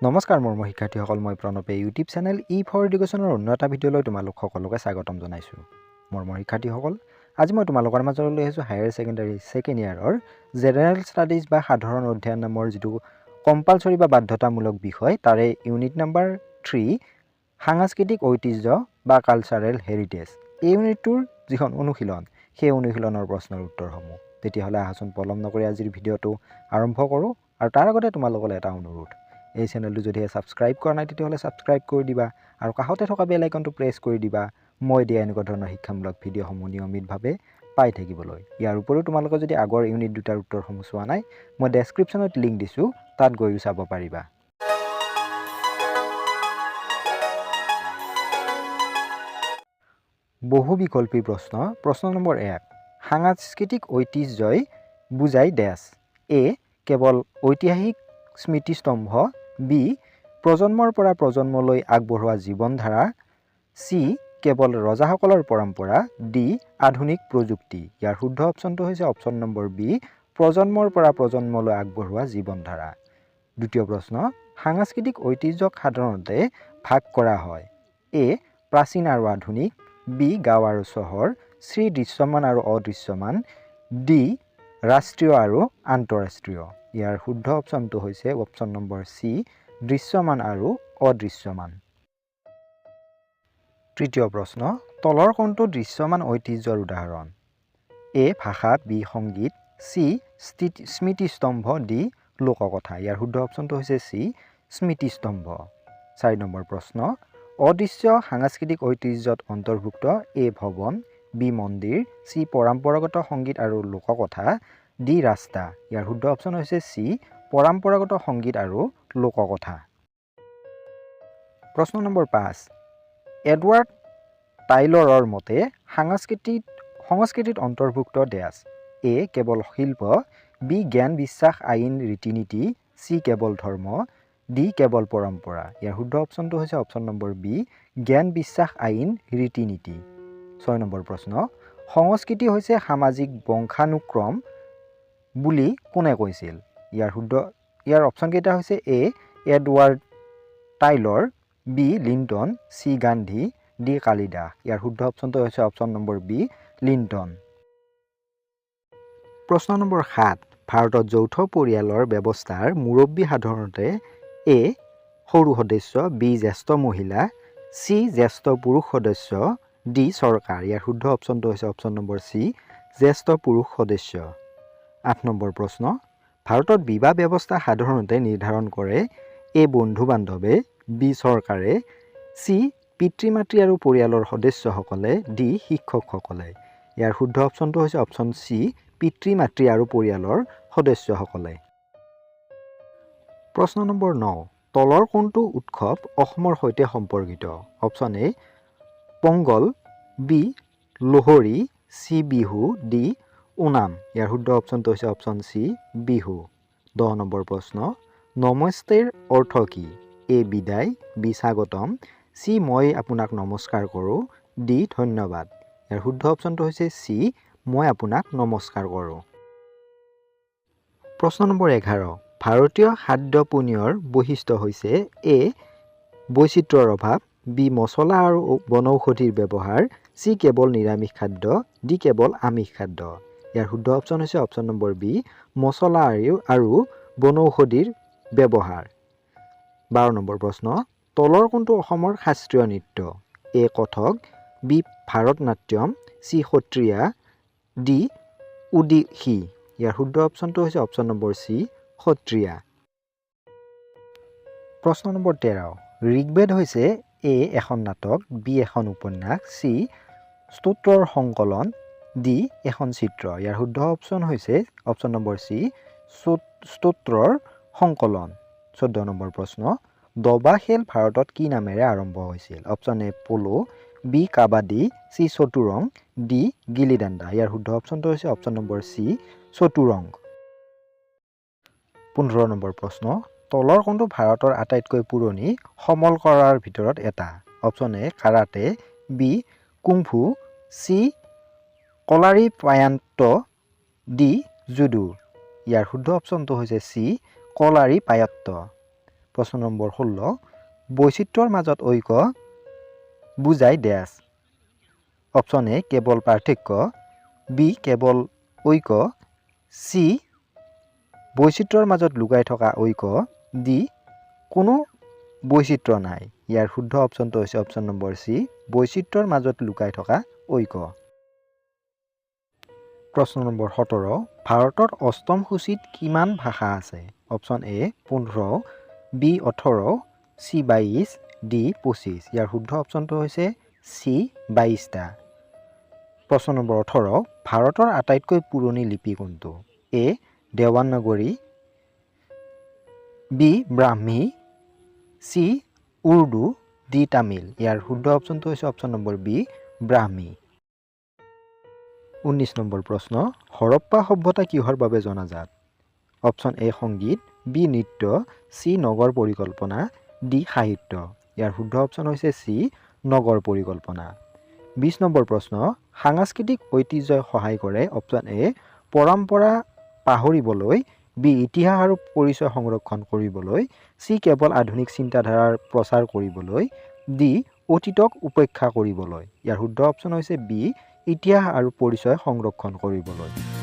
নমস্কাৰ মৰমৰ শিক্ষাৰ্থীসকল, মই প্ৰণৱে ইউটিউব চেনেল ই ফৰ এডুকেশ্যনৰ অন্য এটা ভিডিঅ'লৈ তোমালোক সকলোকে স্বাগতম জনাইছোঁ। মৰমৰ শিক্ষাৰ্থীসকল, আজি মই তোমালোকৰ মাজলৈ লৈ আহিছোঁ হায়াৰ ছেকেণ্ডাৰী ছেকেণ্ড ইয়াৰৰ জেনেৰেল ষ্টাডিজ বা সাধাৰণ অধ্যয়ন নামৰ যিটো কম্পালচৰি বা বাধ্যতামূলক বিষয়, তাৰে ইউনিট নাম্বাৰ 3, সাংস্কৃতিক ঐতিহ্য বা কালচাৰেল হেৰিটেজ, এই ইউনিটটোৰ যিখন অনুশীলন, সেই অনুশীলনৰ প্ৰশ্নৰ উত্তৰসমূহ। তেতিয়াহ'লে আহাচোন, পলম নকৰি আজিৰ ভিডিঅ'টো আৰম্ভ কৰোঁ। আৰু তাৰ আগতে তোমালোকলৈ এটা অনুৰোধ, এই চেনেলটো যদিহে ছাবস্ক্ৰাইব কৰা নাই, তেতিয়াহ'লে ছাবস্ক্ৰাইব কৰি দিবা আৰু কাষতে থকা বেল আইকনটো প্ৰেছ কৰি দিবা, মই দিয়া এনেকুৱা ধৰণৰ শিক্ষামূলক ভিডিঅ'সমূহ নিয়মিতভাৱে পাই থাকিবলৈ। ইয়াৰ উপৰিও তোমালোকে যদি আগৰ ইউনিট দুটাৰ উত্তৰসমূহ চোৱা নাই, মই ডেছক্ৰিপশ্যনত লিংক দিছোঁ, তাত গৈও চাব পাৰিবা। বহু বিকল্পী প্ৰশ্ন। প্ৰশ্ন নম্বৰ 1, সাংস্কৃতিক ঐতিহ্যই বুজাই ডেছ। এ কেৱল ঐতিহাসিক স্মৃতিস্তম্ভ, বি প্ৰজন্মৰ পৰা প্ৰজন্মলৈ আগবঢ়োৱা জীৱনধাৰা, চি কেৱল ৰজাসকলৰ পৰম্পৰা, ডি আধুনিক প্ৰযুক্তি। ইয়াৰ শুদ্ধ অপশ্যনটো হৈছে অপশ্যন নম্বৰ বি, প্ৰজন্মৰ পৰা প্ৰজন্মলৈ আগবঢ়োৱা জীৱনধাৰা। দ্বিতীয় প্ৰশ্ন, সাংস্কৃতিক ঐতিহ্যক সাধাৰণতে ভাগ কৰা হয়। এ প্ৰাচীন আৰু আধুনিক, বি গাঁও আৰু চহৰ, চি দৃশ্যমান আৰু অদৃশ্যমান, ডি ৰাষ্ট্ৰীয় আৰু আন্তঃৰাষ্ট্ৰীয়। ইয়াৰ শুদ্ধ অপশ্যনটো হৈছে অপশ্যন নম্বৰ চি, দৃশ্যমান আৰু অদৃশ্যমান। তৃতীয় প্ৰশ্ন, তলৰ কোনটো দৃশ্যমান ঐতিহ্যৰ উদাহৰণ? এ ভাষা, বি সংগীত, চি স্মৃতিস্তম্ভ, ডি লোককথা। ইয়াৰ শুদ্ধ অপশ্যনটো হৈছে চি, স্মৃতিস্তম্ভ। 4 নম্বৰ প্ৰশ্ন, অদৃশ্য সাংস্কৃতিক ঐতিহ্যত অন্তৰ্ভুক্ত এ ভৱন, বি মন্দিৰ, চি পৰম্পৰাগত সংগীত আৰু লোককথা, ডি ৰাস্তা। ইয়াৰ শুদ্ধ অপশ্যন হৈছে চি, পৰম্পৰাগত সংগীত আৰু লোককথা। প্ৰশ্ন নম্বৰ 5, এডৱাৰ্ড টাইলৰৰ মতে সংস্কৃতিত অন্তৰ্ভুক্ত ডেছ। এ কেৱল শিল্প, বি জ্ঞান, বিশ্বাস, আইন, ৰীতি-নীতি, চি কেৱল ধৰ্ম, ডি কেৱল পৰম্পৰা। ইয়াৰ শুদ্ধ অপশ্যনটো হৈছে অপশ্যন নম্বৰ বি, জ্ঞান, বিশ্বাস, আইন, ৰীতি-নীতি। 6 নম্বৰ প্ৰশ্ন, সংস্কৃতি হৈছে সামাজিক বংশানুক্ৰম বুলি কোনে কৈছিল? ইয়াৰ অপশ্যনকেইটা হৈছে এ Edward Tylor, B Linton, C Gandhi, D Kalidas. ইয়াৰ শুদ্ধ অপশ্যনটো হৈছে অপশ্যন নম্বৰ বি, লিণ্টন। প্ৰশ্ন নম্বৰ 7, ভাৰতত যৌথ পৰিয়ালৰ ব্যৱস্থাৰ মুৰব্বী সাধাৰণতে এ সৰু সদস্য, বি জ্যেষ্ঠ মহিলা, চি জ্যেষ্ঠ পুৰুষ সদস্য, ডি চৰকাৰ। ইয়াৰ শুদ্ধ অপশ্যনটো হৈছে অপশ্যন নম্বৰ চি, জ্যেষ্ঠ পুৰুষ সদস্য। 8 নম্বৰ প্ৰশ্ন, ভাৰতত বিবাহ ব্যৱস্থা সাধাৰণতে নিৰ্ধাৰণ কৰে এ বন্ধু-বান্ধৱে, বি চৰকাৰে, চি পিতৃ-মাতৃ আৰু পৰিয়ালৰ সদস্যসকলে, ডি শিক্ষকসকলে। ইয়াৰ শুদ্ধ অপশ্যনটো হৈছে অপশ্যন চি, পিতৃ-মাতৃ আৰু পৰিয়ালৰ সদস্যসকলে। প্ৰশ্ন নম্বৰ 9, তলৰ কোনটো উৎসৱ অসমৰ সৈতে সম্পৰ্কিত? Option A Pongal, B Lohri, C Bihu, D Onam. ইয়াৰ শুদ্ধ অপশ্যনটো হৈছে অপশ্যন চি, বিহু। 10 নম্বৰ প্ৰশ্ন, নমস্তেৰ অৰ্থ কি? এ বিদায়, বি স্বাগতম, চি মই আপোনাক নমস্কাৰ কৰোঁ, ডি ধন্যবাদ। ইয়াৰ শুদ্ধ অপশ্যনটো হৈছে চি, মই আপোনাক নমস্কাৰ কৰোঁ। প্ৰশ্ন নম্বৰ 11, ভাৰতীয় খাদ্য পনীয়ৰ বৈশিষ্ট্য হৈছে এ বৈচিত্ৰ্যৰ অভাৱ, বি মছলা আৰু বনৌষধিৰ ব্যৱহাৰ, চি কেৱল নিৰামিষ খাদ্য, ডি কেৱল আমিষ খাদ্য। ইয়াৰ শুদ্ধ অপশ্যন হৈছে অপশ্যন নম্বৰ বি, মছলা আৰু বনৌষধিৰ ব্যৱহাৰ। 12 নম্বৰ প্ৰশ্ন, তলৰ কোনটো অসমৰ শাস্ত্ৰীয় নৃত্য? A Kathak, B Bharatanatyam, C Sattriya, D Odissi. ইয়াৰ শুদ্ধ অপশ্যনটো হৈছে অপশ্যন নম্বৰ চি, সত্ৰীয়া। প্ৰশ্ন নম্বৰ 13, ঋগ্বেদ হৈছে এ এখন নাটক, বি এখন উপন্যাস, চি স্তোত্ৰৰ সংকলন, ডি এখন চিত্ৰ। ইয়াৰ শুদ্ধ অপশ্যন হৈছে অপশ্যন নম্বৰ চি, স্তোত্ৰৰ সংকলন। 14 নম্বৰ প্ৰশ্ন, দবা খেল ভাৰতত কি নামেৰে আৰম্ভ হৈছিল? Option A polo, B kabaddi, C Chaturang, D gilli danda. ইয়াৰ শুদ্ধ অপশ্যনটো হৈছে অপশ্যন নম্বৰ চি, চতুৰং। 15 নম্বৰ প্ৰশ্ন, তলৰ কোনটো ভাৰতৰ আটাইতকৈ পুৰণি সমল কৰাৰ ভিতৰত এটা? Option A karate, B kung fu, C Kalaripayattu, D judo. ইয়াৰ শুদ্ধ অপশ্যনটো হৈছে চি, কলাৰী পায়ত্ত। প্ৰশ্ন নম্বৰ 16, বৈচিত্ৰ্যৰ মাজত ঐক্য বুজাই ডেছ। অপশ্যন এ, কেৱল পাৰ্থক্য, বি, কেৱল ঐক্য, চি, বৈচিত্ৰ্যৰ মাজত লুকাই থকা ঐক্য, ডি, কোনো বৈচিত্ৰ্য নাই। ইয়াৰ শুদ্ধ অপশ্যনটো হৈছে অপশ্যন নম্বৰ চি, বৈচিত্ৰ্যৰ মাজত লুকাই থকা ঐক্য। প্ৰশ্ন নম্বৰ 17, ভাৰতৰ অষ্টম সূচীত কিমান ভাষা আছে? Option A, 15, B, 18, C, 22, D, 25। ইয়াৰ শুদ্ধ অপশ্যনটো হৈছে চি, 22টা। প্ৰশ্ন নম্বৰ 18, ভাৰতৰ আটাইতকৈ পুৰণি লিপি কোনটো? এ, দেৱনাগৰী, বি, ব্ৰাহ্মী, চি, উৰ্দু, ডি, তামিল। ইয়াৰ শুদ্ধ অপশ্যনটো হৈছে অপশ্যন নম্বৰ বি, ব্ৰাহ্মী। 19 নম্বৰ প্ৰশ্ন, হৰপ্পা সভ্যতা কিহৰ বাবে জনাজাত? অপশ্যন এ, সংগীত, বি, নৃত্য, চি, নগৰ পৰিকল্পনা, ডি, সাহিত্য। ইয়াৰ শুদ্ধ অপশ্যন হৈছে চি, নগৰ পৰিকল্পনা। 20 নম্বৰ প্ৰশ্ন, সাংস্কৃতিক ঐতিহ্যই সহায় কৰে অপশ্যন এ, পৰম্পৰা পাহৰিবলৈ, বি, ইতিহাস আৰু পৰিচয় সংৰক্ষণ কৰিবলৈ, চি, কেৱল আধুনিক চিন্তাধাৰাৰ প্ৰচাৰ কৰিবলৈ, ডি, অতীতক উপেক্ষা কৰিবলৈ। ইয়াৰ শুদ্ধ অপশ্যন হৈছে বি, ইতিহাস আৰু পৰিচয় সংৰক্ষণ কৰিবলৈ।